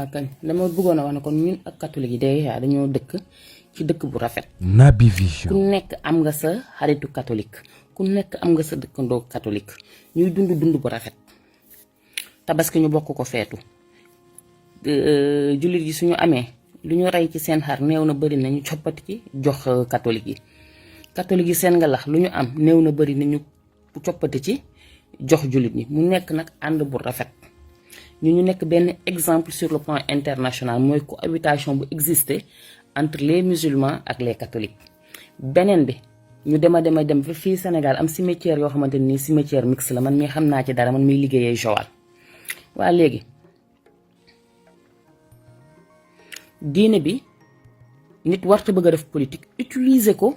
kañ dama bëggoon a wax ne kon ñun ak catholique yi déjà dañoo dëkk ci dëkk bu rafet. Naby Vision. ku nekk am nga sa xaritu catholique ku nekk am nga sa dëkkandoo catholique ñuy dund bu rafet tabaski ñu bokk ko feetu jullit yi suñu amee lu ñu rey ci seen xar néew na bëri na ñu coppati ci jox catholique yi seen nga lax lu ñu am néew na bëri na ñu coppati ci jox jullit ñi mu nekk nag ànd bu rafet. ñu nekk benn exemple sur le plan international mooy cohabitation bu exister entre les musulmans ak les catholiques beneen bi ñu dem ba fii Sénégal am cimetière yoo xamante ni cimetière mixte la man mii xam naa ci dara man miy liggéeyee Joal waa léegi diine bi nit warta bëgg a def politique utiliser ko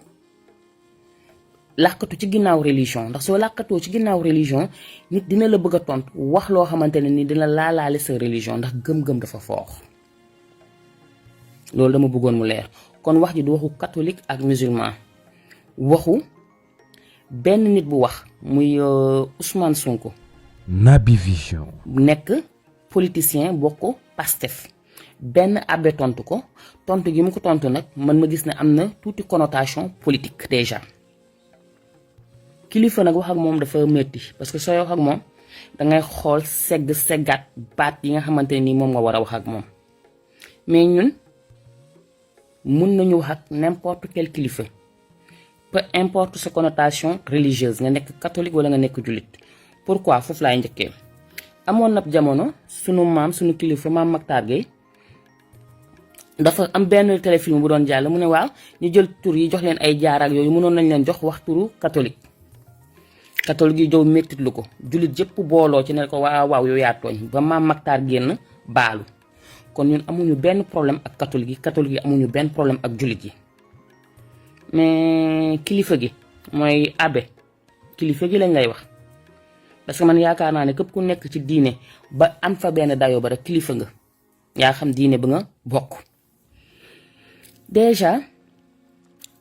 làkkatu ci ginnaaw religion ndax soo làkkatoo ci ginnaaw religion nit dina la bëgg a tontu wax loo xamante ne ni dina laalaale sa religion ndax gëm-gëm dafa foox loolu dama bëggoon mu leer kon wax ji du waxu catholique ak musulman waxu benn nit bu wax muy Ousmane Sonko. Naby Vision. nekk politicien bokk Pastef benn abbé tontu ko tontu gi mu ko tontu nag man ma gis ne am na tuuti connotation politique déjà. kilifa nag wax ak moom dafa métti parce que sooy wax ak moom dangay xool seggaat baat yi nga xamante ni moom nga war a wax ak moom mais ñun mun nañu wax ak n'importe quel kilifa peu importe sa connotation religieuse nga nekk catholique wala nga nekk jullit pourquoi foofu laay njëkkee amoon na jamono sunu kilifa maam Mactar Gueye dafa am benn téléfilm bu doon jàll mu ne waaw ñu jël tur yi jox leen ay jaar ak yooyu mënoon nañ leen jox wax turu catholique yi jow mettit lu ko jullit yëpp booloo ci ne ko waaw yow yaa tooñ ba maam Mactar génn baalu kon ñun amuñu benn problème ak catholique yi amuñu benn problème ak jullit yi mais kilifa gi mooy abbé kilifa gi lañ lay wax parce que man yaakaar naa ne képp ku nekk ci diine ba am fa benn dayoo ba rek kilifa nga yaa xam diine ba nga bokk déjà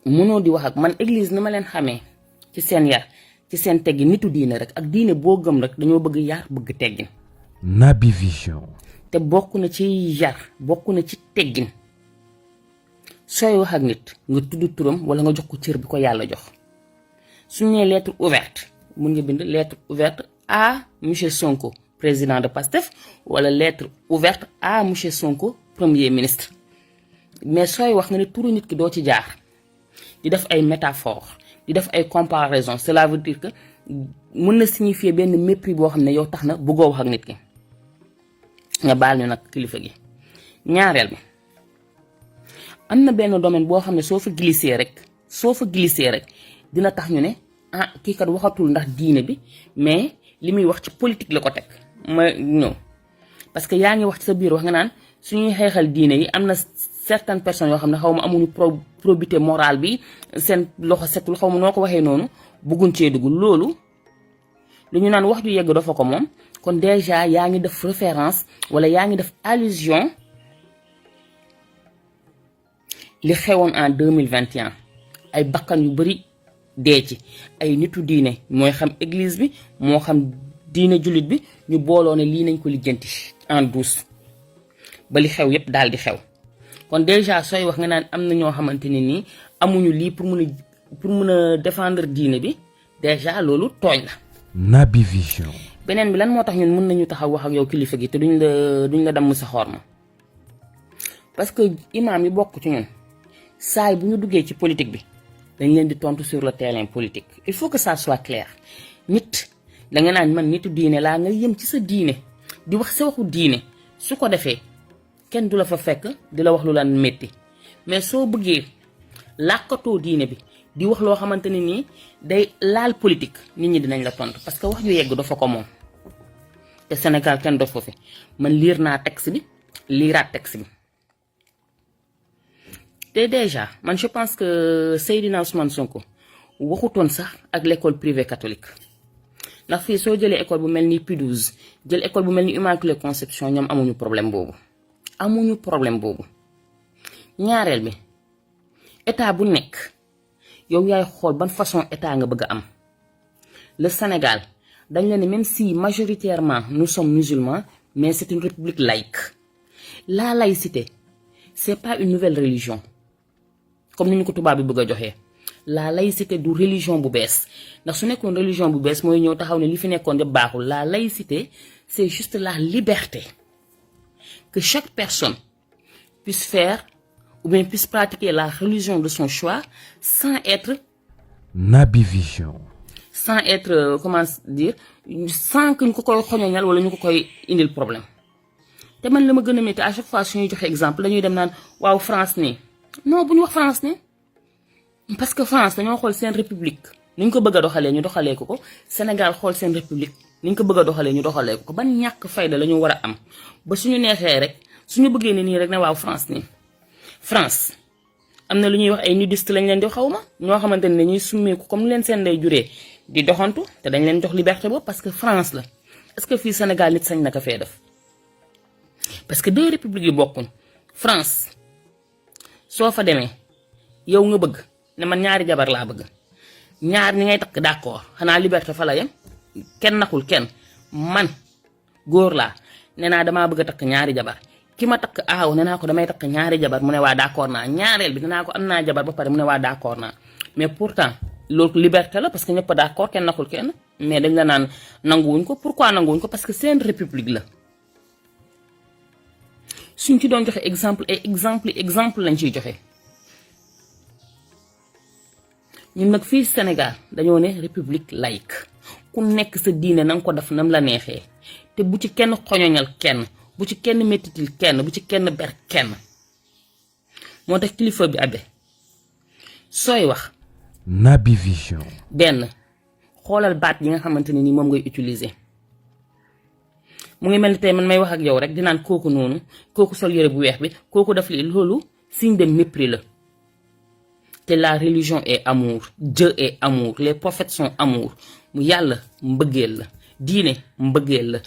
mënoo di wax ak man église ni ma leen xamee ci seen yar ci seen teggin nitu diine rek ak diine boo gëm rek dañoo bëgg yar bëgg teggin. Naby Vision. te bokk na ci yar bokk na ci teggin sooy wax ak nit nga tudd turam wala nga jox ko cër bi ko yàlla jox suñu nee lettre ouverte mun nga bind lettre ouverte à monsieur Sonko président de Pastef wala lettre ouverte à monsieur Sonko premier ministre mais sooy wax nga ne turu nit ki doo ci jaar di def ay métaphores di def ay comparaison cela veut dire que mën na signifier benn mépris boo xam ne yow tax na bëggoo wax ak nit ki nga baal ñu nag kilifa gi. ñaareel bi am na benn domaine boo xam ne soo fa glissé rek dina tax ñu ne kii kat waxatul ndax diine bi mais li muy wax ci politique la ko teg ma ñëw parce que yaa ngi wax ci sa biir wax nga naan suñuy xeexal diine yi am na certaines personnes yoo xam ne xaw ma amuñu probité morale bi seen loxo setul xaw ma noo ko waxee noonu bëgguñ cee dugg loolu lu ñu naan wax ju yegg dafa ko moom kon déjà yaa ngi def référence wala yaa ngi def allusion li xewoon en 2021 ay bakkan yu bari dee ci ay nitu diine mooy xam église bi moo xam diine jullit bi ñu booloo ne lii nañ ko lijjanti en douce ba li xew yépp daal di xew kon déjà sooy wax nga naan am na ñoo xamante ne nii amuñu lii pour mun a défendre diine bi déjà loolu tooñ la. Naby Vision. beneen bi lan moo tax ñun mën nañu taxaw wax ak yow kilifa gi te duñ la damm sa xorma parce que imam yi bokk ci ñun saay bu ñu duggee ci politique bi dañ leen di tontu sur le terrain politique il faut que ça soit clair nit da nga naan man nitu diine laa nga yem ci sa diine di wax sa waxu diine su ko defee kenn du la fa fekk di la wax lu la métti mais soo bëggee làkkatoo diine bi di wax loo xamante ne nii day laal politique nit ñi dinañ la tontu parce que wax ju yegg dafa ko moom te Sénégal kenn dof ko fi man liir naa texte bi liiraat texte bi te déjà man je pense que Seydina Ousmane Sonko waxutoon sax ak l'école privée catholique ndax fii soo jëlee école bu mel ni P12 jël école bu mel ni Immaculée Conception ñoom amuñu problème boobu ñaareel bi état bu nekk yow yaay xool ban façon état nga bëgg a am le Sénégal dañ la ne même si majoritairement nous sommes musulmans mais c'est une république laïque la laïcité c'est pas une nouvelle religion comme ni ñu ko tubaab bi bëgg a joxee la laïcité du religion bu bees ndax su nekkoon religion bu bees mooy ñëw taxaw ne li fi nekkoon de baaxul. La laïcité c'est juste la liberté que chaque personne puisse faire ou bien puisse pratiquer la religion de son choix sans être Naby Vision. sans être comment dire sans que ñu ko koy xoñoñal wala ñu ko koy indil problème. te man la ma gën a métti à chaque fois suñuy joxe exemple dañuy dem naan waaw France nii non bu ñu wax France nii parce que France dañoo xool seen république ni ñu ko bëgg a doxalee ñu doxalee ko Sénégal xool seen république ni ñu ko bëgg a doxalee ñu doxalee ko ban ñàkk fayda la ñu war a am ba suñu neexee rek suñu bëggee ne nii rek ne waaw France nii. France am na lu ñuy wax ay nudiste lañ leen di xaw ma ñoo xamante ne dañuy summeeku comme leen seen day juree di doxantu te dañ leen jox liberté boobu parce que France la est-ce que fii Sénégal nit sañ na ko fee def. parce que deux républiques yi bokkuñ France soo fa demee yow nga bëgg ne man ñaari jabar laa bëgg ñaar ñi ngay takk d'accord xanaa liberté fa la yem kenn naxul kenn man góor laa nee naa damaa bëgg a takk ñaari jabar ki ma takk aaw nee naa ko damay takk ñaari jabar mu ne waa d'accord naa ñaareel bi nee naa ko am naa jabar ba pare mu ne waa d'accord naa mais pourtant loolu liberté la parce que ñëpp d'accord kenn naxul kenn mais dañ la naan nanguwuñ ko pourquoi nanguwuñ ko parce que seen république la. suñ ci doon joxe exemple lañ ciy joxe ñun nag fii Sénégal dañoo ne république laïque ku nekk sa diine na nga ko def nam la neexee te bu ci kenn xoñoñal kenn bu ci kenn mettitil kenn bu ci kenn ber kenn moo tax kilifa bi abe sooy wax. Naby Vision. benn xoolal baat yi nga xamante ne ni moom ngay utiliser. mu ngi mel ni tey man may wax ak yow rek di naan kooku noonu kooku sol yére bu weex bi kooku def li loolu signe de mépris la te la religion est amour Dieu est amour les prophètes sont amour mu yàlla mbëggeel la diine mbëggeel la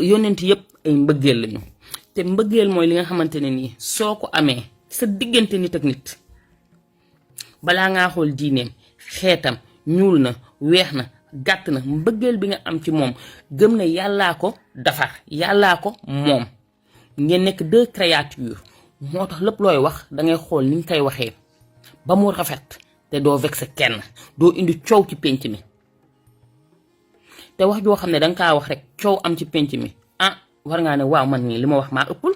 yonent yépp ay mbëggeel lañu te mbëggeel mooy li nga xamante ne nii soo ko amee sa diggante nit ak nit balaa ngaa xool diineem xeetam ñuul na weex na gàtt na mbëggeel bi nga am ci moom gëm na yàllaa ko defar yàllaa ko moom ngeen nekk deux créatures moo tax lépp looy wax dangay xool ni nga koy waxee ba mu rafet te doo vexé kenn doo indi coow ci pénc mi te wax joo xam ne danga kaa wax rek coow am ci pénc mi ah war ngaa ne waaw man nii li ma wax maa ëppul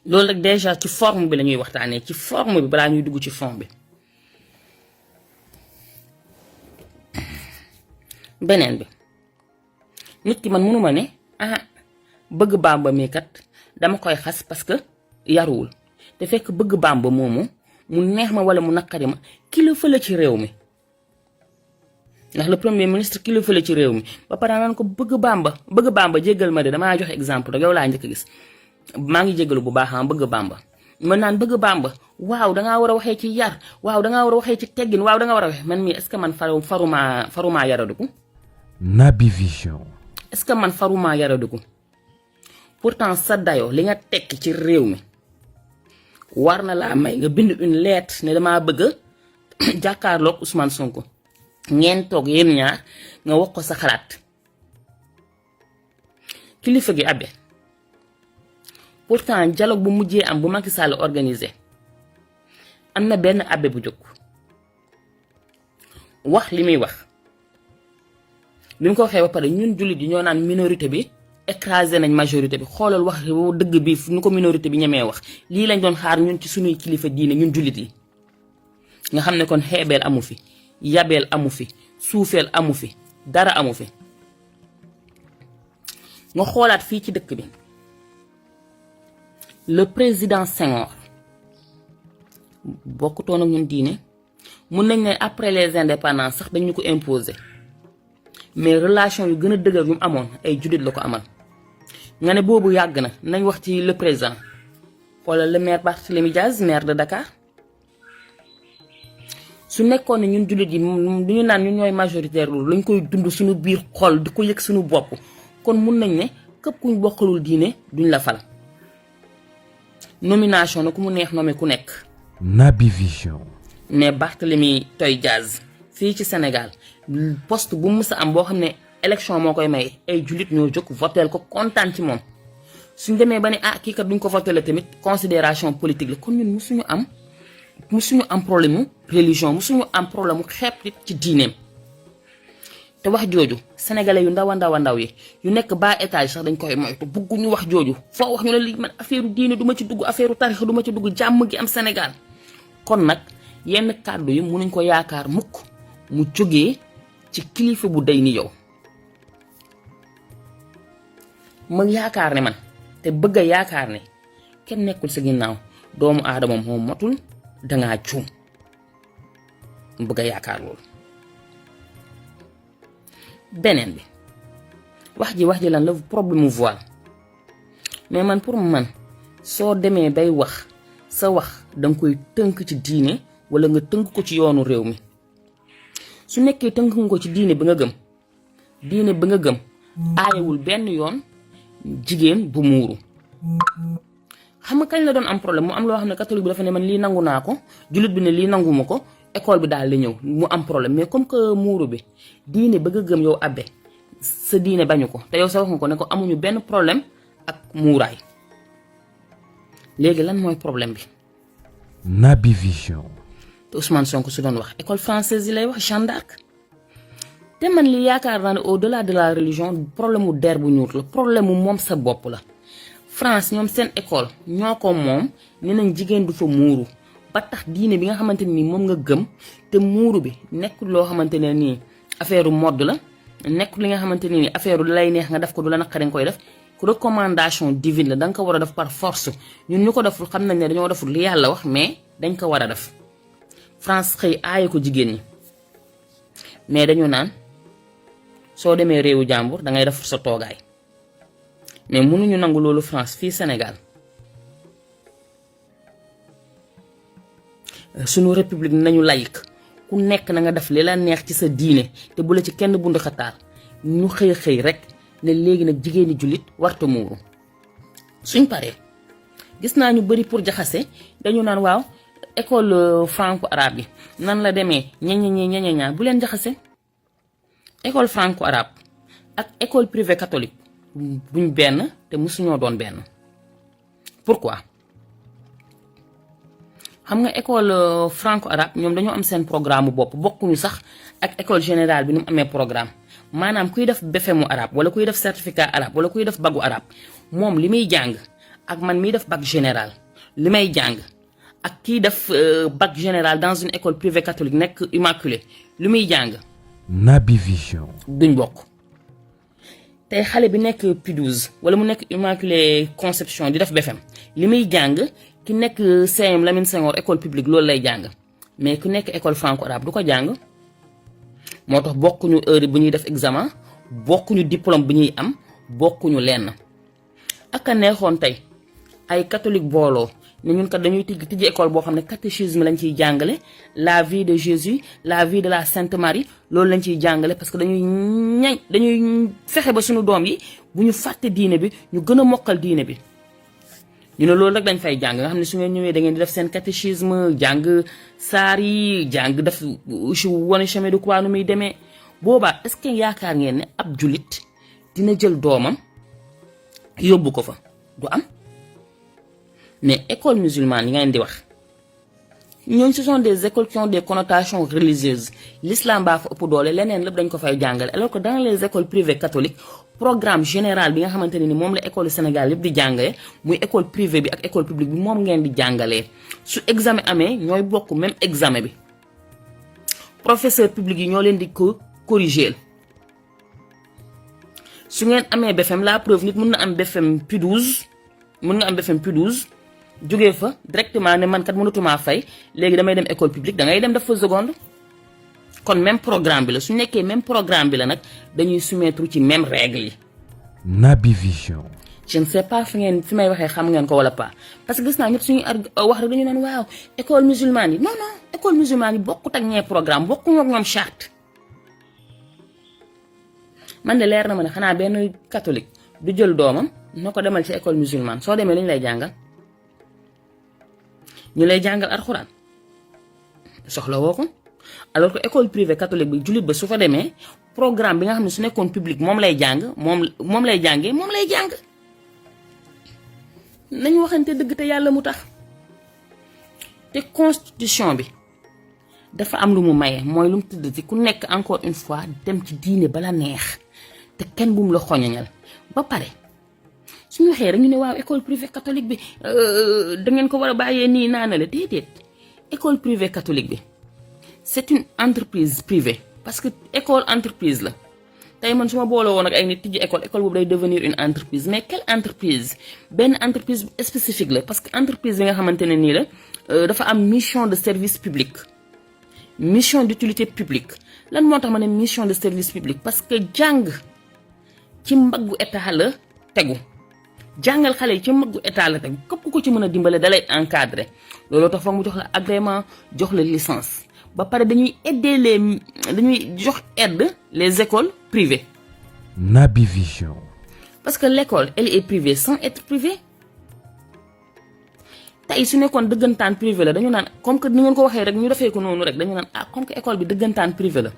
loolu rek déjà ci forme bi la ñuy waxtaanee ci forme bi balaa ñuy dugg ci fond bi. beneen bi nit ki man mënuma ne bëgg Bamba mi kat dama koy xas parce que yaruwul te fekk bëgg Bamba moomu mu neex ma wala mu naqari ma kilifa la ci réew mi ndax le premier ministre kilifa la ci réew mi ba pare naan ko bëgg Bamba jéggal ma de damaa joxe exemple rek yow laa njëkk a gis maa ngi jéggalu bu baax bëgg Bamba man naan bëgg Bamba waaw dangaa war a waxee ci yar waaw dangaa war a waxee ci teggin waaw dangaa war a waxee man mii est-ce que man faruma yaraduku Naby Vision. est-ce que man faruma yaraduku pourtant sa dayo li nga tekki ci réew mi war na laa may nga bind une lettre ne damaa bëgg a jàkkaarloog Ousmane Sonko ngeen toog yéen ñaar nga wax ko sa xalaat kilifa gi abe pourtant dialogue bu mujjee am bu Macky Sall organisé am na benn abe bu jóg wax li muy wax bi mu ko waxee ba pare ñun jullit yi ñoo naan minorité bi écrasé nañ majorité bi xoolal wax dëgg bi nu ko minorité bi ñemee wax lii lañ doon xaar ñun ci suñuy kilifa diine ñun jullit yi nga xam ne kon xeebeel amu fi yabeel amu fi suufeel amu fi dara amu fi nga xoolaat fii ci dëkk bi le président Senghor bokkutoon ak ñun diine mun nañ ne après les indépendances sax dañu ko imposer mais relation yu gën a dëgër yu mu amoon ay jullit la ko amal nga ne boobu yàgg na nañ wax ci le président wala le maire Barthélémy Diaz maire de Dakar su nekkoon ne ñun jullit yi du ñu naan ñun ñooy majoritaire loolu lañ koy dund suñu biir xol di ko yëg suñu bopp kon mun nañ ne képp kuñ bokkalul diine duñ la fal nomination na ku mu neex nommé ku nekk. Naby Vision. mais Barthélémy Toye Diaz fii ci Sénégal poste bu mu mës a am boo xam ne élection moo koy may ay jullit ñoo jóg voteel ko kontaan ci moom suñ demee ba ne kii kat duñ ko voté la tamit considération politique la. kon ñun musuñu am problème mu religion, musuñu am problème mu xeeb nit ci diineem. te wax jooju sénégalais yu ndaw yi yu nekk bas étage sax dañ koy moytu bëgguñu wax jooju. foo wax ñu ne li man affaire diine du ma ci dugg, affaire tarixa du ma ci dugg, jàmm gi am Sénégal. kon nag yenn kàddu yi mënuñ ko yaakaar mukk mu jógee ci kilifa bu day ni yow. ma yaakaar ne man te bëgg a yaakaar ne kenn nekkul sa ginnaaw doomu aadama moom motul dangaa juum. bëgg a yaakaar loolu. beneen bi wax ji lan la problème mu voile. mais man pour man soo demee bay wax sa wax danga koy tënk ci diine wala nga tënk ko ci yoonu réew mi. su nekkee tënk nga ko ci diine bi nga gëm aayewul benn yoon jigéen bu muuru. xam nga kañ la doon am problème mu am loo xam ne catholique bi dafa ne man lii nangu naa ko, jullit bi ne lii nanguma ko, école bi daal di ñëw mu am problème. mais comme que muuru bi diine ba nga gëm yow abbe sa diine bañu ko te yow sa wax nga ko ne ko amuñu benn problème ak muuraay. léegi lan mooy problème bi. Naby Vision. te Ousmane Sonko su doon wax école française yi lay wax Jeanne d'Arc. te man li yaakaar naa ne au delà de la religion problème mu der bu ñuul la, problème mu moom sa bopp la. France ñoom seen école ñoo ko moom nee nañ jigéen du fa muuru ba tax diine bi nga xamante ni moom nga gëm te muuru bi nekkul loo xamante ne nii affaire mode la, nekkul li nga xamante ne nii affaire du lay neex nga def ko du la naqari nga koy def. recommandation divine la, da nga ko war a def par force. ñun ñu ko deful xam nañ ne dañoo deful li yàlla wax mais dañ ko war a def. France xëy aaye ko jigéen ñi mais dañu naan soo demee réewu jàmbur da ngay def sa toogaay. mais mënuñu nangu loolu France fii Sénégal sunu république nañu laïque ku nekk na nga def li la neex ci sa diine te bu la ci kenn bundu xataar. ñu xëy rek ne léegi nag jigéeni jullit warta muuru. suñ paree gis naa ñu bari pour jaxase dañu naan waaw école franco arabe yi nan la demee ñaña bu leen jaxase. école franco arabe ak école privée catholique buñ benn te musuñoo doon benn. pourquoi xam nga école franco arabe ñoom dañoo am seen programme bopp bokkuñu sax ak école générale bi ni mu amee programme. maanaam kuy def BFEM arabe wala kuy def certificat arabe wala kuy def bagu arabe moom li muy jàng ak man miy def bac général li may jàng ak kiy def bac général dans une école privée catholique nekk immaculée li muy jàng. Naby Vision. duñ bokk. tey xale bi nekk P12 wala mu nekk immaculée conception di def BFEM li muy jàng ki nekk CM Lamine Senghor école publique loolu lay jàng mais ku nekk école franco arabe du ko jàng. moo tax bokkuñu heure bu ñuy def examen bokkuñu diplôme bi ñuy am bokkuñu lenn. ak a neexoon tey ay catholique booloo ne ñun kat dañuy tijji école boo xam ne catéchisme lañ ciy jàngale la vie de Jésus, la vie de la Sainte Marie loolu lañ ciy jàngale parce que dañuy fexe ba suñu doom yi bu ñu fàtte diine bi ñu gën a mokkal diine bi. ñu ne loolu rek dañ fay jàng nga xam ne su ngeen ñëwee da ngeen di def seen catéchisme jàng saar yi jàng def wane chemin de croix nu muy demee. boobaa est-ce que yaakaar ngeen ne ab jullit dina jël doomam yóbbu ko fa du am. mais école musulmane yi ngeen di wax ñooñu ce sont des écoles qui ont des connotations religieuses l'islam baa fa ëpp doole leneen lépp dañ ko fay jàngale alors que dans les écoles privées catholiques programme général bi nga xamante ne ni moom la école Sénégal yëpp di jàngale muy école privée bi ak école publique bi moom ngeen di jàngalee. su examen amee ñooy bokk même examen bi professeur public yi ñoo leen di ko corriger. su ngeen amee BFEM la preuve nit mun na am BFEM P12 mun nga am BFEM P12 jógee fa directement ne man kat mënatumaa fay léegi damay dem école publique da ngay dem def fa seconde. kon même programme bi la su nekkee même programme bi la nag dañuy soumettre ci même règle yi. Naby Vision. je ne sais pas fi may waxee xam ngeen ko wala pas parce que gis naa ñëpp suñuy wax rek dañu naan waaw école musulmane yi non école musulmane yi bokkut ak ñee programme bokkuñu ak ñoom charte. man de leer na ma ne xanaa benn catholique du jël doomam na ko demal ci école musulmane soo demee lu ñu lay jàngal ñu lay jàngal alxuraan soxla woo ko. alors que école privée catholique bi jullit ba su fa demee programme bi nga xam ne su nekkoon public moom lay jàng moom lay jàngee moom lay jàng. nañu waxante dëgg te yàlla mu tax te constitution bi dafa am lu mu maye mooy lu mu tudd ci ku nekk encore une fois dem ci diine bala neex te kenn bu mu la xoñoñal ba pare suñu waxee rek ñu ne waaw école privée catholique bi da ngeen ko war a bàyyee nii naana la déedéet école privée catholique bi c'est une entreprise privée parce que école entreprise la tey man su ma boole woon ak ay nit tijji école boobu day devenir une entreprise mais quelle entreprise benn entreprise spécifique la parce que entreprise bi nga xamante ne nii la dafa am mission de service public mission d'utilité publique lan moo tax ma ne mission de service public parce que jàng ci mbaggu état la tegu jàngal xale yi ci mbaggu état la tegu képp ku ko ci mën a dimbale dalay encadrer looloo tax foog mu jox la agrément jox la licence ba pare dañuy jox aide les écoles privées. Naby Vision. parce que l'école elle est privée sans être privée tey su nekkoon dëggantaan privé la dañu naan comme que ni ngeen ko waxee rek ñu defee ko noonu rek dañu naan comme que école bi dëggantaan privé la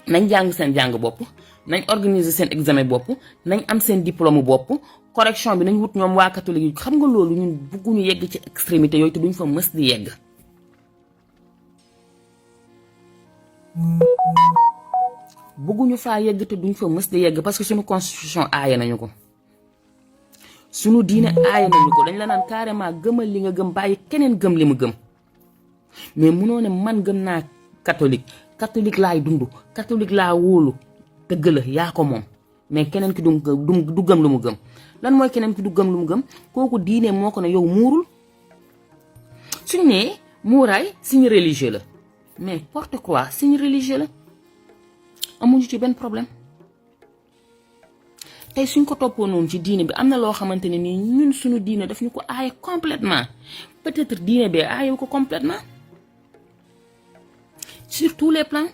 nañ jàng seen jàng bopp nañ organiser seen examen bopp nañ am seen diplôme bopp correction bi nañ wut ñoom waa catholique yi xam nga loolu ñun bëgguñu yegg ci extrémité yooyu te duñ fa mës di yegg. bëgguñu faa yegg te duñ fa mës di yegg parce que suñu constitution aaya nañu ko suñu diine aaya nañu ko dañ la naan carrément gëmal li nga gëm bàyyi keneen gëm li mu gëm mais munoo ne man gëm naa catholique laay dund catholique laa wóolu dëgg la yaa ko moom mais keneen ki du gëm lu mu gëm lan mooy keneen ki du gëm lu mu gëm kooku diine moo ko ne yow muurul suñu nee muuraay signe religieux la mais porte-croix signe religieux la amuñu ci benn problème tey suñ ko toppoo noonu ci diine bi am na loo xamante ne nii ñun suñu diine daf ñu ko aaye complètement peut-être diine bee aayewu ko complètement sur tous les plans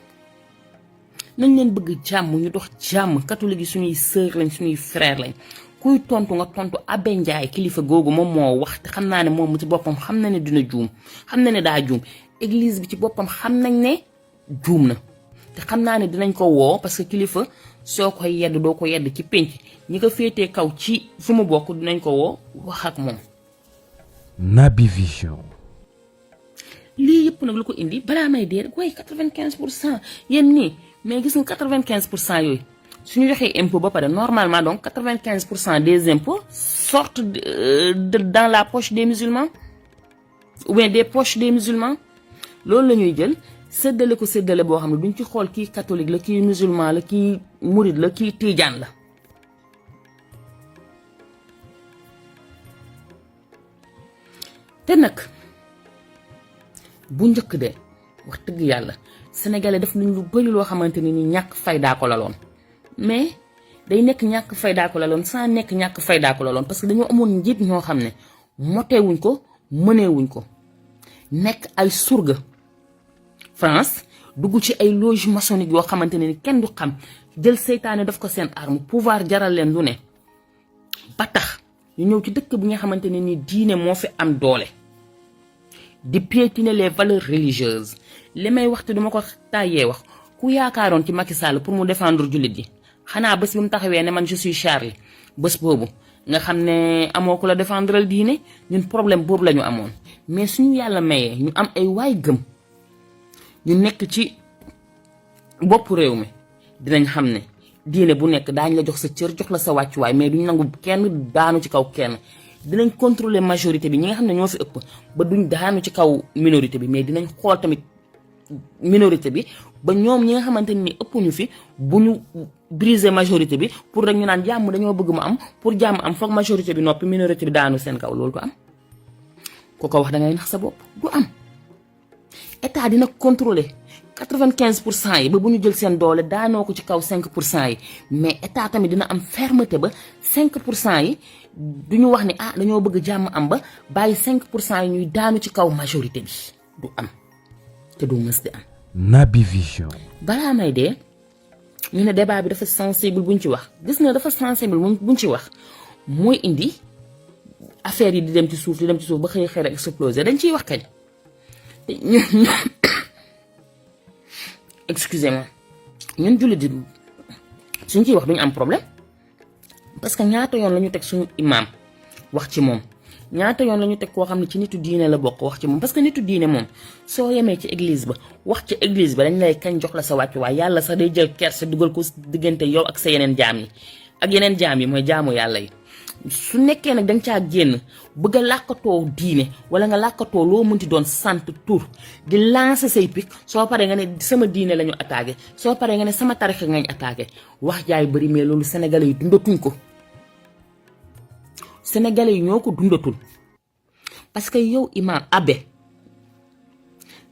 nañ leen bëgg jàmm ñu dox jàmm catholique yi suñuy sœur lañ suñuy frère lañ kuy tontu nga tontu Abbé Ndiaye kilifa googu moom moo wax te xam naa ne moom mu ci boppam xam na ne dina juum xam na ne daa juum église bi ci boppam xam nañ ne juum na te xam naa ne dinañ ko woo parce que kilifa soo koy yedd doo ko yedd ci pénc ñi ko féetee kaw ci fu mu bokk dinañ ko woo wax ak moom. Naby Vision. lii yëpp nag lu ko indi balaa may dee rek waaye 95% yéen nii mais gis nga 95% yooyu suñu joxee impôt ba pare normalement donc 95% des impôts sortent dans la poche des musulmans ou bien des poches des musulmans loolu la ñuy jël séddale ko séddale boo xam ne duñ ci xool kii catholique la kii musulman la kii murid la kii tijaan la. te nag bu njëkk de wax dëgg yàlla sénégalais def nañ lu bari loo xamante ni ñàkk faydaa ko laloon mais day nekk ñàkk faydaa ko laloon sans nekk ñàkk faydaa ko laloon parce que dañoo amoon njiit ñoo xam ne motewuñ ko mëneewuñ ko nekk ay surga. France dugg ci ay loge maçonnique yoo xamante ne ni kenn du xam jël seytaane daf ko seen arme pouvoir jaral leen lu ne ba tax ñu ñëw ci dëkk bi nga xamante ne ni diine moo fi am doole di piétiner les valeurs religieuses li may waxtu duma ko tàyyee wax ku yaakaaroon ci Macky Sall pour mu défendre jullit yi xanaa bés bi mu taxawee ne man je suis Charlie bés boobu nga xam ne amoo ko la défendral diine ñun problème boobu la ñu amoon mais suñu yàlla mayee ñu am ay waay gëm ñu nekk ci bopp réew mi dinañ xam ne diine bu nekk daañ la jox sa cër jox la sa wàccuwaay mais duñ nangu kenn daanu ci kaw kenn dinañ contrôler majorité bi ñi nga xam ne ñoo fi ëpp ba duñ daanu ci kaw minorité bi mais dinañ xool tamit minorité bi ba ñoom ñi nga xamante ni ëpp ñu fi bu ñu briser majorité bi pour rek ñu naan jàmm dañoo bëgg mu am pour jàmm am foog majorité bi noppi minorité bi daanu seen kaw loolu du am ku ko wax da ngay nax sa bopp du am. état dina contrôler 95% yi ba bu ñu jël seen doole daanoo ko ci kaw 5% yi mais état tamit dina am fermeté ba 5% yi du ñu wax ni dañoo bëgg jàmm am ba bàyyi 5% yi ñuy daanu ci kaw majorité bi du am te du mës di am. Naby Vision. balaa may dee ñu ne débat bi dafa sensible buñ ci wax gis nga dafa sensible buñ ci wax mooy indi affaire yi di dem ci suuf ba xëy rek exploser dañ ciy wax kañ. excusez-moi ñun jullit di suñ ciy wax duñu am problème parce que ñaata yoon la ñu teg suñu imam wax ci moom ñaata yoon la ñu teg koo xam ne ci nitu diine la bokk wax ci moom parce que nitu diine moom soo yemee ci église ba wax ci église ba dañ lay kañ jox la sa wàccuwaay yàlla sax day jël kersa dugal ko diggante yow ak sa yeneen jaam yi ak yeneen jaam yi mooy jaamu yàlla yi su nekkee nag danga caa génn bëgg a làkkatoo diine wala nga làkkatoo loo mënti doon sant tur di lancer say pic soo paree nga ne sama diine la ñu attaqué soo paree nga ne sama tarixa ngañ attaqué wax jaay bëri mais loolu sénégalais yi dundatuñ ko sénégalais yi ñoo ko dundatul parce que yow imam abbé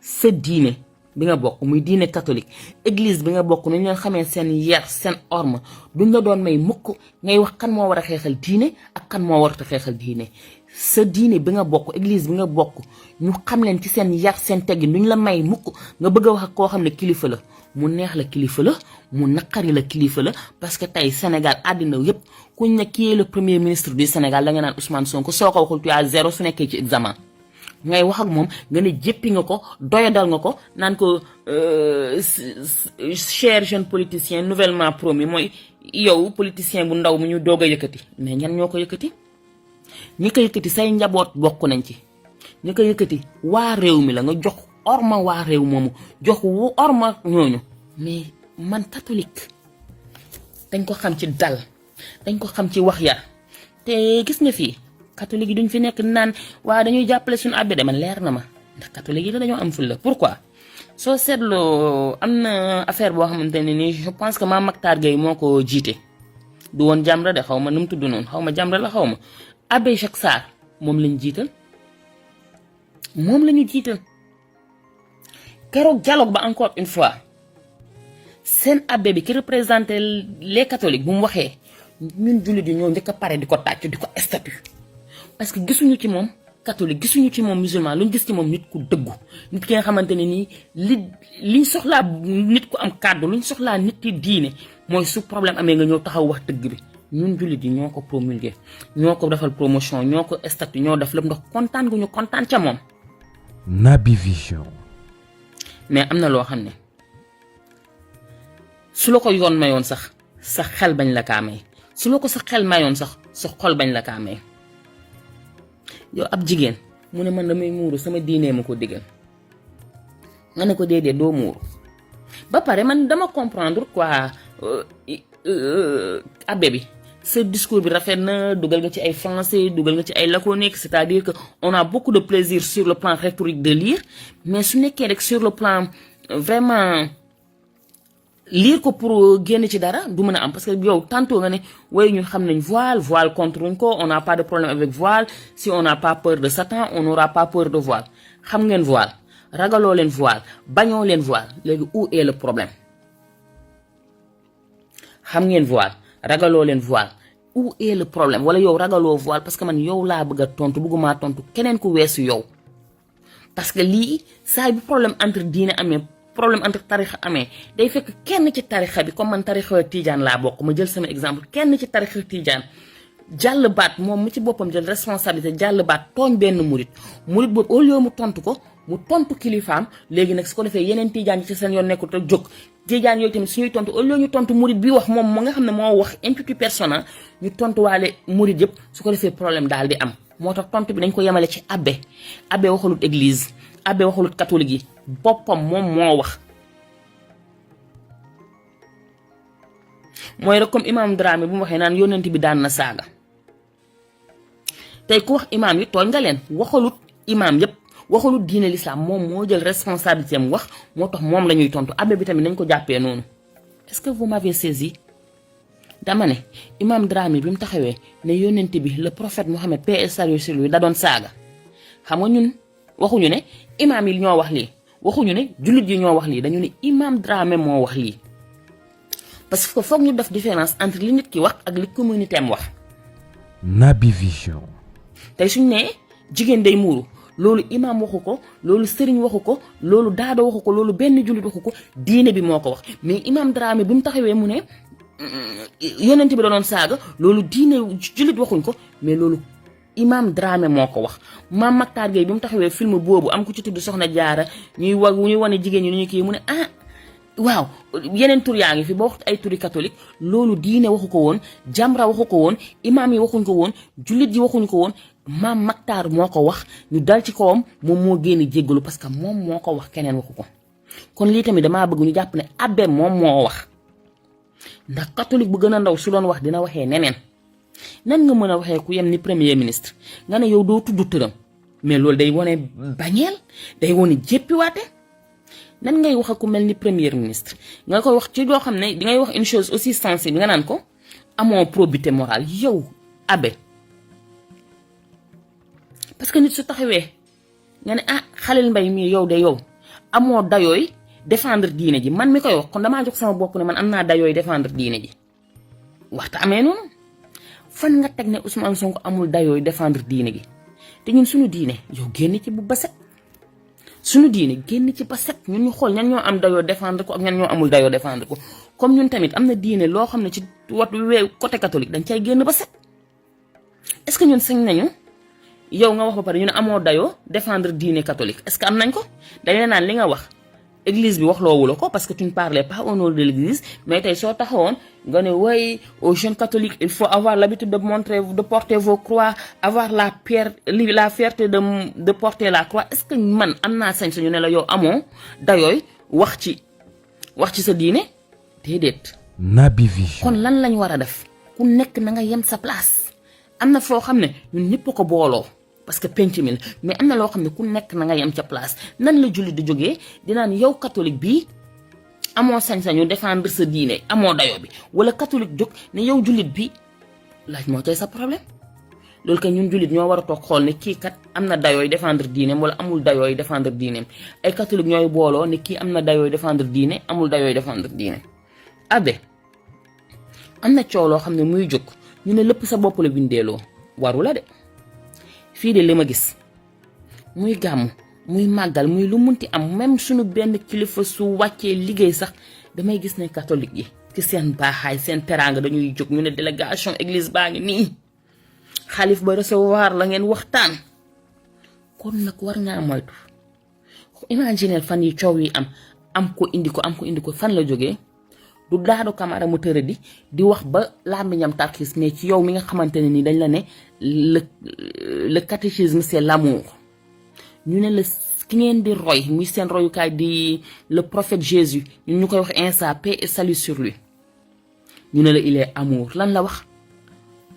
sa diine bi nga bokk muy diine catholique église bi nga bokk nu ñu leen xamee seen yar seen orma duñ la doon may mukk ngay wax kan moo war a xeexal diine ak kan moo warut a xeexal diine sa diine bi nga bokk église bi nga bokk ñu xam leen ci seen yar seen teggin duñ la may mukk nga bëgg a wax ak koo xam ne kilifa la mu neex la kilifa la mu naqari la kilifa la parce que tey Sénégal àddina yépp kuñ ne qui est le premier ministre du Sénégal da nga naan Ousmane Sonko soo ko waxul tu as zéro su nekkee ci examen ngay wax ak moom nga ne jéppi nga ko doyadal nga ko naan ko cher jeune politicien nouvellement promu mooy yow politicien bu ndaw mu ñu doog a yëkkati mais ñan ñoo ko yëkkati ñi ko yëkkati say njaboot bokk nañ ci ñi ko yëkkati waa réew mi la nga jox orma waa réew moomu jox wu orma ñooñu mais man catholique dañ ko xam ci dal dañ ko xam ci wax yar te gis nga fii catholique yi duñ fi nekk naan waa dañuy jàppale suñu abbé de man leer na ma ndax catholique yi dañoo am fulla pourquoi soo seetloo am na affaire boo xamante ne nii je pense que Mame Mactar Gueye moo ko jiite du woon Jamra de xaw ma nu mu tudd noonu xaw ma Jamra la xaw ma abbé Jacques Sarr moom lañ jiital moom la ñu jiital keroog dialogue ba encore une fois seen abbé bi ki représenté les catholiques bu mu waxee ñun jullit yi ñoo njëkk a pare di ko tàcc di ko statut parce que gisuñu ci moom catholique gisuñu ci moom musulman luñ gis ci moom nit ku dëggu nit ki nga xamante ne nii liñ soxlaa nit ku am kàddu luñ soxlaa nit yi diine mooy su problème amee nga ñëw taxaw wax dëgg bi ñun jullit yi ñoo ko promulgué ñoo ko defal promotion ñoo ko statut ñoo def lépp ndax kontaan gu ñu kontaan ca moom. Naby Vision. mais am na loo xam ne su la ko yoon mayoon sax sa xel bañ la kaa may su la ko sa xel mayoon sax sa xol bañ la kaa may yow ab jigéen mu ne man damay muuru sama diinee ma ko digal nga ne ko déedéet doo muuru ba pare man dama comprendre quoi abbé bi ce discours bi rafet na dugal nga ci ay français dugal nga ci ay laconique c'est-à-dire que on a beaucoup de plaisir sur le plan rhétorique de lire mais su nekkee rek sur le plan vraiment lire ko pour génn ci dara du mën a am parce que yow tantôt nga ne way ñu xam nañ voile contre ñu ko on n'a pas de problème avec voile si on n'a pas peur de Satan on n'aura pas peur de voile xam ngeen voile ragaloo leen voile bañoo leen voile léegi où est le problème xam ngeen voile ragaloo leen voile où est le problème wala yow ragaloo voile parce que man yow laa bëgg a tontu bëggumaa tontu keneen ku weesu yow parce que lii saa bu problème entre diine amee problème entre tarixa amee day fekk kenn ci tarixa bi comme man tarixa Tidiane laa bokk ma jël sama exemple kenn ci tarixa Tidiane jàll baat moom mu ci boppam jël responsabilité jàll baat tooñ benn murit boobu au lieu mu tontu ko mu tontu kilifaam léegi nag su ko defee yeneen Tidiane yi ci seen yoon nekkul te jóg Tidiane yooyu tamit suñuy tontu au lieu ñu tontu murit bi wax moom mu nga xam ne moo wax intuitu personnel ñu tontu waale murit yëpp su ko defee problème daal di am moo tax tontu bi dañ ko yemale ci abbé waxalut église abbé waxalut catholique yi boppam moom moo wax mooy rek comme imam Dramé bu mu waxee naan yónnent bi daan na saaga tey ku wax imam yi tooñ nga leen waxalut imam yépp waxalut diine l'islam moom moo jël responsabilité am wax moo tax moom la ñuy tontu abbé bi tamit nañ ko jàppee noonu est-ce que vous m'avez saisi dama ne imam Dramé bi mu taxawee ne yónnent bi le prophète Mohammed paix et salut sur lui da doon saaga xam nga ñun waxuñu ne imam yi ñoo wax lii waxuñu ne jullit yi ñoo wax lii dañu ne imam Dramé moo wax lii parce que foog ñu def différence entre li nit ki wax ak li communauté am wax. Naby Vision. tey suñu nee jigéen day muuru loolu imam waxu ko loolu sëriñ waxu ko loolu daado waxu ko loolu benn jullit waxu ko diine bi moo ko wax mais imam Dramé bi mu taxawee mu ne yonent bi doon saaga loolu diine jullit waxuñ ko mais loolu imam Dramé moo ko wax. Mame Mactar Gueye bi mu taxawee film boobu am ku ci tudd Soxna Jaara ñuy wane jigéen ñi ñu kii mu ne waaw yeneen tur yaa ngi fi ba wax ay turi catholique loolu diine waxu ko woon, Jamra waxu ko woon, imaam yi waxuñ ko woon, jullit yi waxuñ ko woon. Maam Mactar moo ko wax ñu dal ci kawam moom moo génn jéggalu parce que moom moo ko wax, keneen waxu ko. kon lii tamit damaa bëgg ñu jàpp ne abbé moom moo wax, ndax catholique bu gën a ndaw su doon wax dina waxee neneen. nan nga mën a waxee ku yem ni premier ministre nga ne yow doo tudd tëram, mais loolu day wone bañeel, day wone jéppiwaate. nan ngay wax ak ku mel ni premier ministre nga koy wax ci loo xam ne di ngay wax une chose aussi sensible nga naan ko amoo probité morale yow abbé. parce que nit su taxawee nga ne Khalil Mbaye mii yow de yow amoo dayooy défendre diine ji, man mi koy wax kon damaa jox sama bopp ne man am naa dayooy défendre diine ji. waxta amee noonu fan nga teg ne Ousmane Sonko amul dayooy défendre diine gi te ñun suñu diine yow génn ci bu baset. suñu diine génn ci ba set ñun ñu xool ñan ñoo am dayoo défendre ko ak ñan ñoo amul dayoo défendre ko. comme ñun tamit am na diine loo xam ne ci côté catholique dañ cay génn ba set. est-ce que ñun sañ nañu yow nga wax ba pare ñu ne amoo dayoo défendre diine catholique est-ce que am nañ ko? dañ la naan li nga wax église bi wax loowu la ko parce que tu ne parlais pas au nom de l'église, mais tey soo taxawoon nga ne way aux jeunes catholiques il faut avoir l'habitude de porter vos croix, avoir la fierté de porter la croix. est-ce que man am naa sañ suñu ne la yow amoo dayooy wax ci sa diine? déedéet. Naby Vision. kon lan lañ war a def? ku nekk na nga yem sa place. am na foo xam ne ñun ñëpp ko booloo parce que penc mi la, mais am na loo xam ne ku nekk na nga yem ca place. nan la jullit di jógee dinaan yow catholique bii amoo sañ-sañu défendre sa diine, amoo dayoo bi, wala catholique jóg ne yow jullit bi laaj moo tey sa problème. loolu kay ñun jullit ñoo war a toog xool ne kii kat am na dayooy défendre diineem wala amul dayooy défendre diineem. ay catholique ñooy booloo ne kii am na dayooy défendre diine, amul dayooy défendre diine. abbé am na coow loo xam ne muy jóg ñu ne lépp sa bopp la bindeeloo, waru la de. fii de li ma gis muy gàmm muy màggal muy lu munti am, même suñu benn kilifa su wàccee liggéey sax damay gis ne catholique yi ci seen baaxaay seen teraanga dañuy jóg ñu ne délégation église baa ngi nii, xalif ba recevoir la ngeen waxtaan. kon nag war ngaa moytu. imaginer fan yi coow yi am ko indi ko fan la jógee? du Daado Camara mu tëradi di wax ba làmmiñam tarxis, mais ci yow mi nga xamante ne ni dañ la ne le catéchisme c'est l'amour. ñu ne la ki ngeen di roy muy seen royukaay di le prophète Jésus, ñun ñu koy wax Insa, paix et salut sur lui. ñu ne la il est amour. lan la wax?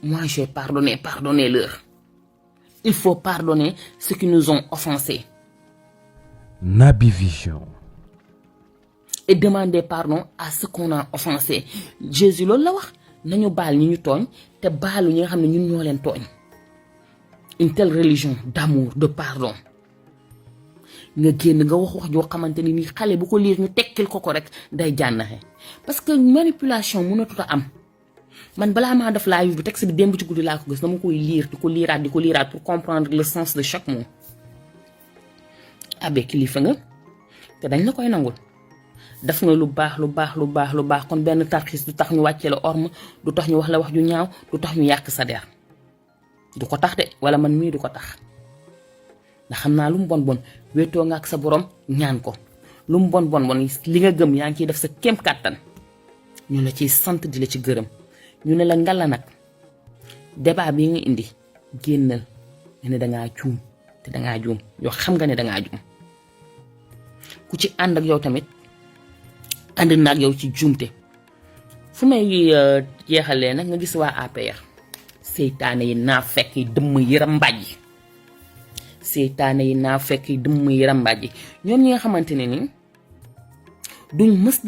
moi j'ai pardonné, pardonnez-leur. il faut pardonner ceux qui nous ont offensés. Naby Vision. et demander pardon à ceux qu'on a offensés. Jésus loolu la wax, nañu baal ñi ñu tooñ te baalu ñi nga xam ne ñun ñoo leen tooñ. une telle religion d'amour, de pardon. nga génn nga wax joo xamante ni xale bu ko liir ñu tekkil ko rek day jànnaxe. parce que manipulation mënatut a am. man balaa maa def live bi texte bi démb ci guddi laa ko gis, dama koy liir di ko liiraat pour comprendre le sens de chaque mot. abbé kilifa nga te dañ la koy nangul. def nga lu baax kon benn tarxis du tax ñu wàccee la orme, du tax ñu wax la wax ju ñaaw, du tax ñu yàq sa der. du ko tax de, wala man mii du ko tax. ndax xam naa lu mu bon wéetoo nga ak sa borom ñaan ko. lu mu bon li nga gëm yaa ngi ciy def sa kéem kàttan. ñu la ciy sant di la ci gërëm. ñu ne la ngala nag débat bi nga indi génnal nga ne dangaa juum te dangaa juum, yow xam nga ne dangaa juum. ku ci ànd ak yow tamit ànd na ak yow ci juumte. fu may jeexalee nag nga gis waa APR seytaane yi naa fekk yi dëmm yi rambàjj. seytaane yi naa fekk yi dëmm yi rambàjj ñoom ñi nga xamante ne ni duñ mës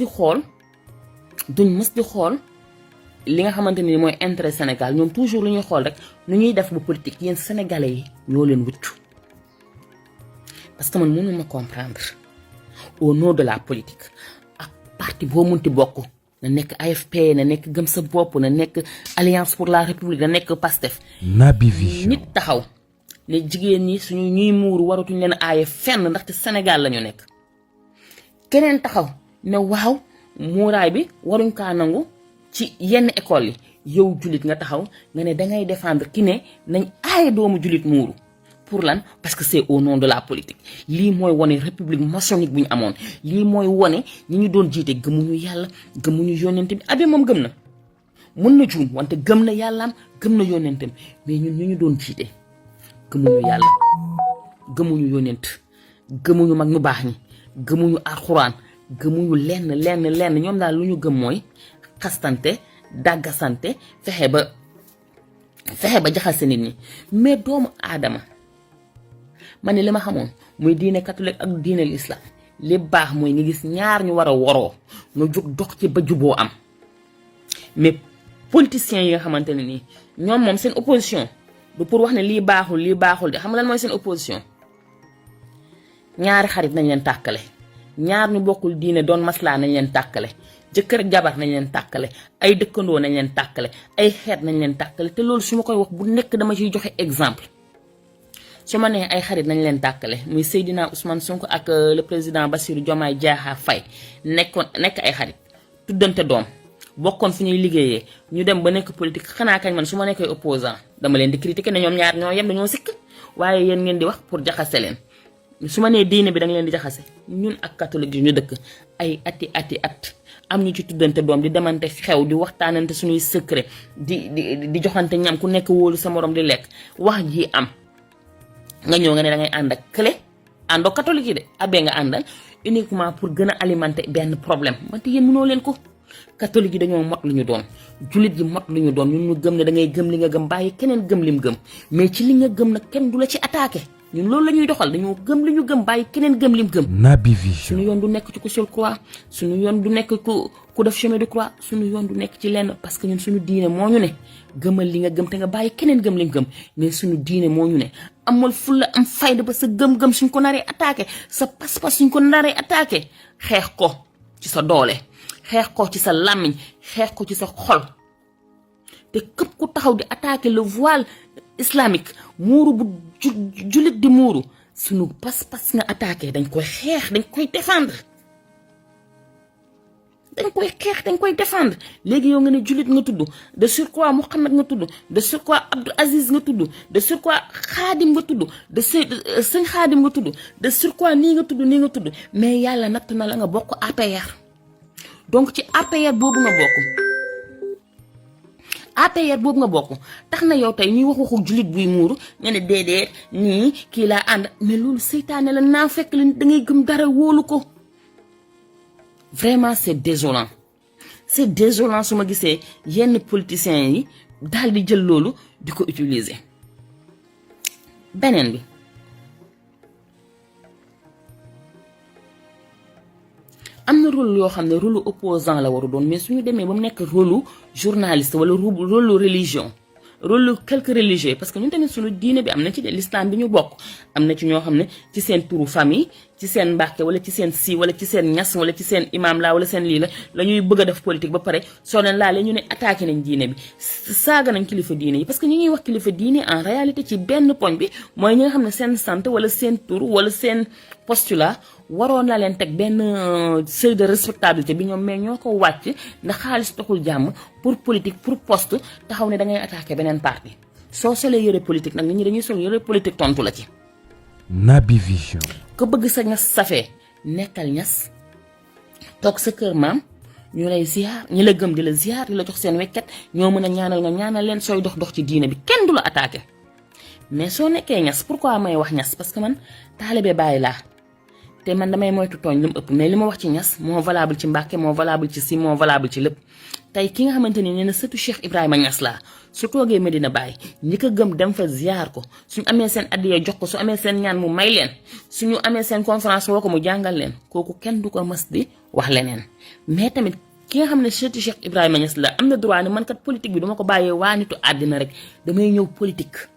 di xool li nga xamante ni mooy intérêt Sénégal. ñoom toujours lu ñuy xool rek nu ñuy def ba politique. yéen sénégalais yi ñoo leen wëccu. parce que man mënuma comprendre au nom de la politique ak parti boo munti bokk, na nekk AFP, na nekk Gëm Sa Bopp, na nekk Alliance pour la République, na nekk PASTEF. Naby Vision. nit taxaw ne jigéen ñi suñu ñuy muuru waratuñ leen aaye fenn ndaxte Sénégal la ñu nekk. keneen taxaw ne waaw muuraay bi waruñ kaa nangu ci yenn école yi. yow jullit nga taxaw nga ne dangay défendre ki ne nañ aaye doomu jullit muuru. pour lan parce que c'est au nom de la politique lii mooy wone république maçonnique bu ñu amoon lii mooy wone ñi ñu doon jiite gëmuñu yàlla gëmuñu yónnente bi Abbé moom gëm na mën na juum wante gëm na yàllaam gëm na yónnentam mais ñun ñu doon jiite gëmuñu yàlla gëmuñu yónnent gëmuñu mag ñu baax ñi gëmuñu alxuraan gëmuñu lenn ñoom daal lu ñu gëm mooy xastante dàggasante fexe ba jaxase nit ñi mais doomu aadama ma ne li ma xamoon muy diine catholique ak diine l'islam li baax mooy nga gis ñaar ñu war a woroo nga jóg dox ci ba juboo am mais politiciens yi nga xamante ne nii ñoom moom seen opposition du pour wax ne lii baaxul de xam nga lan mooy seen opposition ñaari xarit nañ leen tàkkale ñaar ñu bokkul diine doon maslaa nañ leen tàkkale jëkkër ak jabar nañ leen tàkkale ay dëkkandoo nañ leen tàkkale ay xeet nañ leen tàkkale te loolu su ma koy wax bu nekk dama ciy joxe exemple su ma nee ay xarit nañ leen tàkkale muy Seydina Ousmane Sonko ak le président Bassirou Diomaye Diakhar Faye nekk ay xarit tuddante doom bokkoon fu ñuy liggéeyee ñu dem ba nekk politique xanaa kañ man su ma nekkee opposant dama leen di critiquer ne ñoom ñaar ñoo yem dañoo sikk waaye yéen ngeen di wax pour jaxase leen su ma nee diine bi da nga leen di jaxase ñun ak catholique yi ñu dëkk ay at am ñu ci tuddante doom di demante xew di waxtaanante suñuy secret di joxante ñam ku nekk wóolu sa morom di lekk wax ji am nga ñëw nga ne da ngay ànd ak kële àndoo catholique yi de Abbé nga àndal uniquement pour gën a alimenter benn problème wante yéen mënoo leen ko catholique yi dañoo mot lu ñu doon jullit yi mot lu ñu doon ñun ñu gëm ne da ngay gëm li nga gëm bàyyi keneen gëm lim gëm mais ci li nga gëm nag kenn du la ci attaqué ñun loolu la ñuy doxal dañoo gëm li ñu gëm bàyyi keneen gëm lim gëm. Naby Vision. suñu yoon du nekk ci ku sol croix suñu yoon du nekk ku def chemin de croix suñu yoon du nekk ci lenn parce que ñun suñu diine moo ñu ne gëmal li nga gëm te nga bàyyi keneen gëm li nga gëm mais suñu diine moo ñu ne amal fulla am fayda ba sa gëm-gëm suñ ko naree attaqué sa pas-pas suñ ko naree attaqué xeex ko ci sa doole xeex ko ci sa làmmiñ xeex ko ci sa xol te képp ku taxaw di attaqué le voile islamique muuru bu jullit di muuru suñu pas-pas nga attaqué dañ koy xeex dañ koy défendre léegi yow nga ne jullit nga tudd de surcroît Mouhamed nga tudd de surcroît Abdou Aziz nga tudd de surcroît Xaadim nga tudd de sëñ Xaadim nga tudd de surcroît nii nga tudd mais yàlla natt na la nga bokk APR donc ci APR boobu nga bokk tax na yow tey ñuy waxu jullit buy muuru nga ne déedéet nii kii laa ànd mais loolu seytaane la naa fekk la da ngay gëm dara wóolu ko vraiment c'est désolant su ma gisee yenn politiciens yi daal di jël loolu di ko utiliser. beneen bi am na rôle yoo xam ne rôle opposant la waru doon mais suñu demee ba mu nekk rôle journaliste wala rôle religion rôle quelque religieux parce que ñun tamit suñu diine bi am na ci l'islam bi ñu bokk am na ci ñoo xam ne ci seen turu famille ci seen mbàkke wala ci seen si wala ci seen ñas wala ci seen imam la wala seen lii la ñuy bëgg a def politique ba pare soo leen laalee ñu ne attaqué nañ diine bi saaga nañ kilifa diine yi parce que ñi ñuy wax kilifa diine en réalité ci benn poñ bi mooy ñi nga xam ne seen sant wala seen tur wala seen postulat waroon na leen teg benn seuil de respectabilité bi ñoom mais ñoo ko wàcc ndax xaalis taxul jàmm pour politique pour poste taxaw ne da ngay attaqué beneen parti soo solee yëre politique nag nit ñi dañuy sol yëre politique tontu la ci. Naby Vision. ko bëgg sa ñas safee nekkal ñas toog sa kër maam ñu lay ziar ñi la gëm di la ziar di la jox seen wekket ñoo mën a ñaanal nga ñaanal leen sooy dox ci diine bi kenn du la attaqué mais soo nekkee ñas pourquoi may wax ñas parce que man taalibe Baay laa. te man damay moytu tooñ lu mu ëpp mais li ma wax ci ñas moo valable ci Mbàkke moo valable ci si moo valable ci lépp tey ki nga xamante ni nee na sëtu Cheikh Ibrahima Ñas laa su toogee Medina Baye ñi ko gëm dem fa ziar ko suñu amee seen addiya jox ko su amee seen ñaan mu may leen suñu amee seen conférence woo ko mu jàngal leen kooku kenn du ko mas di wax leneen mais tamit ki nga xam ne sëtu Cheikh Ibrahima Ñas la am na droit ne man kat politique bi duma ko bàyyee waa nitu àddina rek damay ñëw politique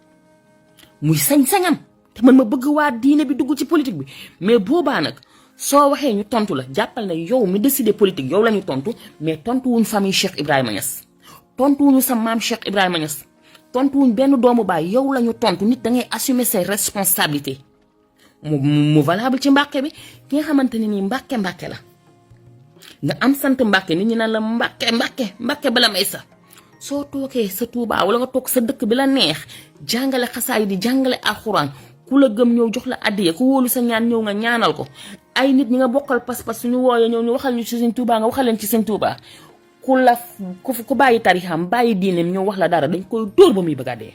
muy sañ-sañam te man ma bëgg waa diine bi dugg ci politique bi mais boobaa nag soo waxee ñu tontu la jàppal ne yow mi décidé politique yow la ñu tontu mais tontu wuñ famille Cheikh Ibrahima Niass tontu wuñu sa maam Cheikh Ibrahima Niass tontu wuñ benn doomu baay yow la ñu tontu nit da ngay assumer ses responsabilités mu valable ci Mbàkke bi ki nga xamante ne nii Mbàkke la nga am sant Mbàkke nit ñi naan la Mbàkke bala may sa soo toogee sa Tuubaa wala nga toog sa dëkk bi la neex jàngale xasaay di jàngale alxuraan ku la gëm ñëw jox la addiya ku wóolu sa ñaan ñëw nga ñaanal ko ay nit ñi nga bokkal pas-pas suñu wooyee ñëw ñu waxal ñu ci Sëñ Tuubaa nga waxal leen ci Sëñ Tuubaa ku bàyyi tarixam bàyyi diineem ñëw wax la dara dañ koy dóor ba muy bëgg a dee.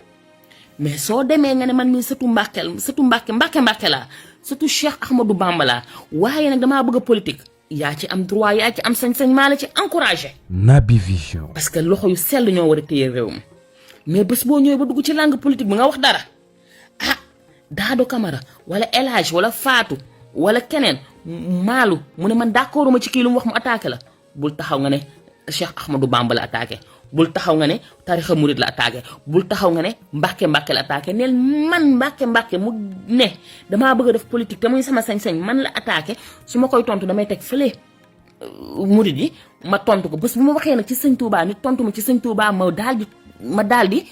mais soo demee nga ne man mii sëtu Mbàkke laa sëtu Cheikh Ahmadou Bamba laa waaye nag damaa bëgg a politique yaa ci am droit yaa ci am sañ-sañ maa la ci encouragé. Naby Vision. parce que loxo yu sell ñoo war a téye réew mi mais bés boo ñëwee ba dugg ci langue politique bi nga wax dara Dado Camara wala El Hadj wala Fatou wala keneen maalu mu ne man d'accorduma ci kii lu mu wax mu attaqué la bul taxaw nga ne Cheikh Ahmadou Bamba la attaqué bul taxaw nga ne tarixa murid la attaqué bul taxaw nga ne Mbàkke la attaqué neel man Mbàkke mu ne damaa bëgg a def politique te muy sama sañ-sañ man la attaqué su ma koy tontu damay teg fële murid yi ma tontu ko bés bu ma waxee nag ci Sëñ Tuubaa nit tontu ma ci Sëñ Tuubaa ma daal di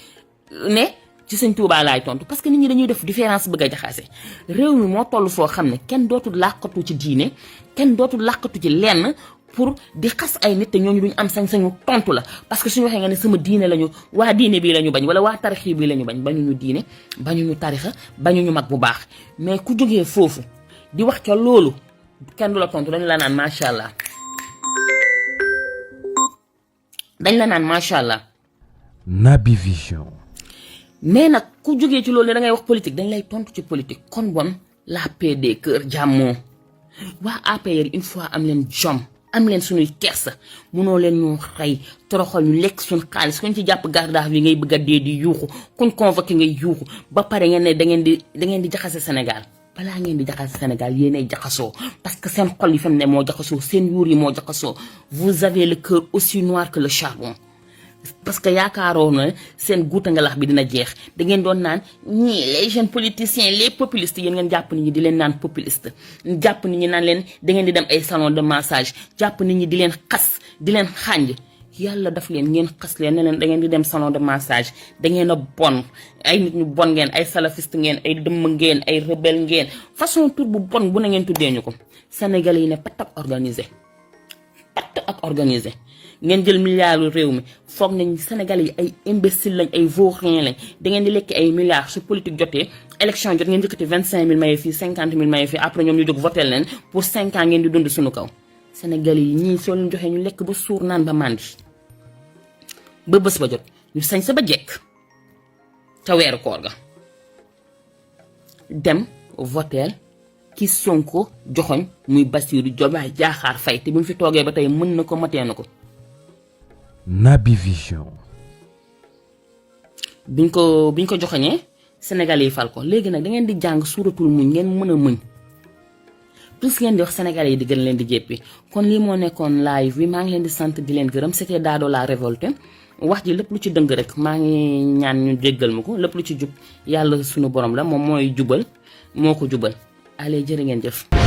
ne ci Sëñ Tuubaa laay tontu parce que nit ñi dañuy def différence bëgg a jaxase réew mi moo toll foo xam ne kenn dootul làqatu ci diine kenn dootul làqatu ci lenn pour di xas ay nit te ñooñu duñ am sañ-sañu tontu la parce que suñu waxee nga ne sama diine lañu waa diine bii lañu bañ wala waa tarix bii lañu bañ bañuñu diine bañuñu tarixa bañuñu mag bu baax mais ku jógee foofu di wax ca loolu kenn du la tontu dañ la naan macha allah Naby Vision. mais nag ku jógee ci loolu ne da ngay wax politique dañ lay tontu ci politique kon bon la paix des cœurs jàmmoo waa APR une fois am leen jom am leen suñuy kersa mënoo leen ñu xëy toroxal ñu lekk suñ xaalis kuñ ci jàpp gardaaf bi ngay bëgg a dee di yuuxu kuñ convoqué ngay yuuxu ba pare ngeen ne da ngeen di jaxase Sénégal balaa ngeen di jaxase Sénégal yéenay jaxasoo parce que seen xol yi fi mu ne moo jaxasoo seen yuur yi moo jaxasoo vous avez le cœur aussi noir que le charbon parce que yaakaaroo na seen guuta ngalax bi dina jeex da ngeen doon naan ñii les jeunes politiciens les populistes yéen ngeen jàpp nit ñi di leen naan populiste jàpp nit ñi naan leen da ngeen di dem ay salon de massage jàpp nit ñi di leen xas di leen xànj yàlla daf leen ngeen xas leen ne leen da ngeen di dem salon de massage da ngeen a bon ay nit ñu bon ngeen ay salafiste ngeen ay dëmm ngeen ay rebelle ngeen façon tur bu bon bu na ngeen tuddee ñu ko Sénégalais yi ne patt ak organisé ngeen jël milliards réew mi foog nañ Sénégalais yi ay imbécile lañ ay vaurien lañ da ngeen di lekk ay milliards su politique jotee élection jot ngeen njëkkati 25000 maye fii 50000 maye fii après ñoom ñu jóg voté leen pour 5 ans ngeen di dund suñu kaw Sénégalais yi ñii soo leen joxee ñu lekk ba suur naan ba màndi ba bés ba jot ñu sañ sa ba jekk ca weeru koor ga dem voteel ki Sonko joxoñ muy Bassirou Diomaye Diakhar Faye te bi mu fi toogee ba tey mën na ko matee na ko Naby Vision. biñ ko joxoñee Sénégalais yi fal ko léegi nag da ngeen di jàng suuratul muñ ngeen mën a muñ plus ngeen di wax Sénégalais yi di gën leen di jéppi kon lii moo nekkoon live bi maa ngi leen di sant di leen gërëm c'était Dado la révolté wax ji lépp lu ci dëng rek maa ngi ñaan ñu jéggal ma ko lépp lu ci jub yàlla suñu borom la moom mooy jubal moo ko jubal allez jërë ngeen jëf